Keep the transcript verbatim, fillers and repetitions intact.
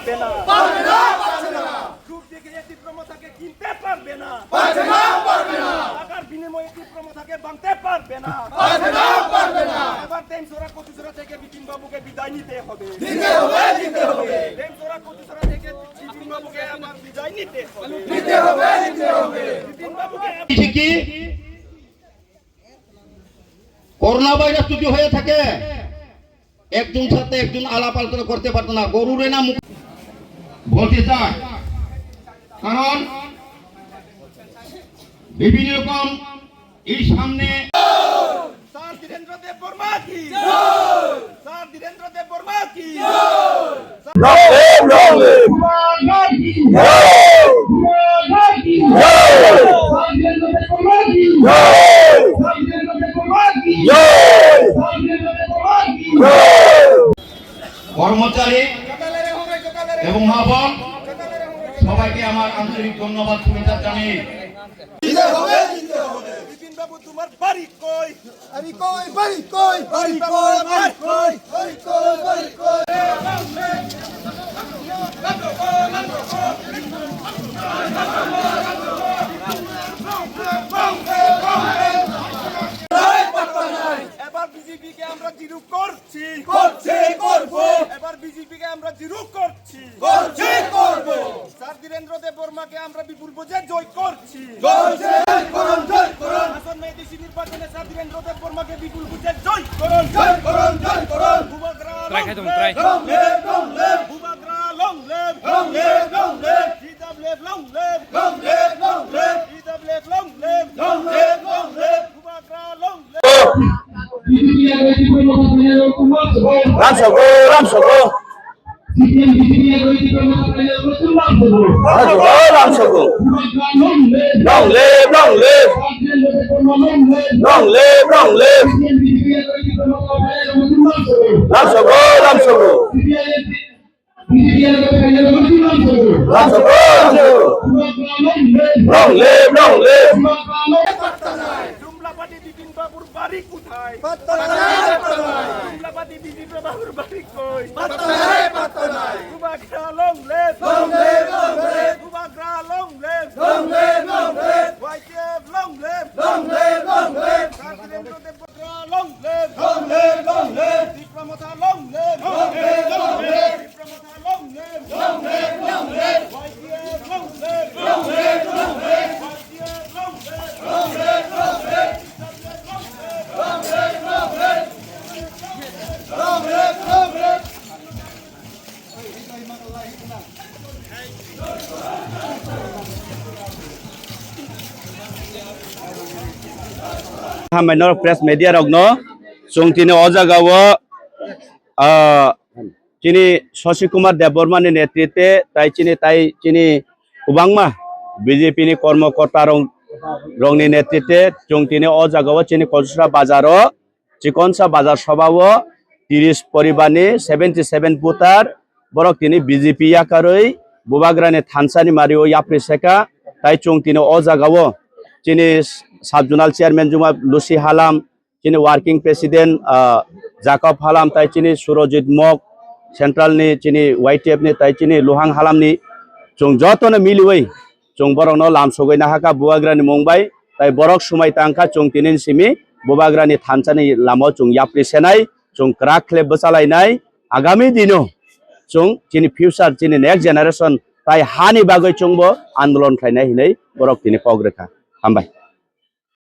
পারবে না, পারবে না। দুধ দিয়ে খেয়ে তীব্র মশাকে কিনতে পারবে না, পারবে না, পারবে না। টাকার বিনিময়ে তীব্র মশাকে ভাঙতে পারবে না, পারবে না, পারবে না। এবার দেমছড়া কচুছড়া থেকে বিপিন বাবুকে বিদায় নিতে হবে। নিতে হবে, নিতে হবে। দেমছড়া কচুছড়া থেকে বিপিন বাবুকে আবার বিদায় নিতে হবে। নিতে হবে, নিতে হবে। বিপিন বাবুকে ঠিক কি? করোনা ভাইরাস যদি হয়ে থাকে, একজন সাথে একজন আলাপ আলোচনা করতে পারতো না, গরুরে না মুখ বলতে চায়, কারণ বিভিন্ন রকম এই সামনে স্যার ধীরেন্দ্র দেব বর্মা কি? স্যার ধীরেন্দ্র দেব বর্মা কি? Long live, long live! কর্মচারী এবং মা বোন সবাইকে আমার আন্তরিক ধন্যবাদ, শুভেচ্ছা জানিয়ে বিপিন বাবু, তোমার বাড়ি কই? বাড়ি কই, বাড়ি কই, বাড়ি কই, বাড়ি কই, বাড়ি কই, বাড়ি কই? এবার বিজেপিকে আমরা জিরো করছি। করছি, করব। এবার বিজেপিকে আমরা জিরো করছি। করছি, করব। স্যার ধীরেন্দ্র দেব বর্মাকে আমরা বিপুল ভোটে জয় করছি। জয় করুন, জয় করুন। আসন্ন এডিসি নির্বাচনে স্যার ধীরেন্দ্র দেব বর্মাকে বিপুল ভোটে জয় করুন। জয় করুন, জয় করুন। বুবাগ্রা long live, long live। বুবাগ্রা long live, long live, long live। G W F long live, long live, long live। G W F long live, long live, long live। বুবাগ্রা long live। Lamsogo, lamsogo. Lamsogo, lamsogo. Long live, long live. Long live, long live. Lamsogo, lamsogo. Lamsogo, lamsogo. Long live, long live. জুমলাপাতি বিপিন বাবুর বাড়ি কোথায়? পাত্তা নাই, পাত্তা নাই। জুমলাপাতি বিপিন বাবুর বাড়ি কই? পাত্তা নাই, পাত্তা নাই। বুবাগ্রা long live, long live, long live। বুবাগ্রা long live, long live, long live। YTF long live, long live, long live। Sir Dhirendra Deb Barma long live, long live, long live। তীব্র মশা long live, long live, long live। Hambai norok press media rokno, chwng tini o jaga o, ah, chini Shashi Kumar Debbarma ni netritwe tai chini, tai chini kwbangma B J P ni kormokorta rok, rokni netritwe chwng tini o jaga o chini Kochisra bazar o, Chikonsa bazar sobha o tiris poribar ni seventy seven voter borok tini B J P yakarwi Bubagrani thansa ni mari o yapri seka, tai chwng tini o jaga o chini sub zonal chairman Juma Lucy Halam, chini working president, ah, Jacob Halam, tai chini Surojit Mok, central ni chini Y T F ni, tai chini Luhang Halam ni, chwng jotono miliwi chwng borokno lamsogwi nahakha Bubagrani mung bai, tai borok swmai tangkha chwng tini simi Bubagrani thansani lamao chwng yapri senai, chwng kwrak khle bwchalainai, agami dino chwng chini future, chini next generation tai hani bagwi chwngbo andolon khlainai hinwi borok tini kok rwkha. Hambai.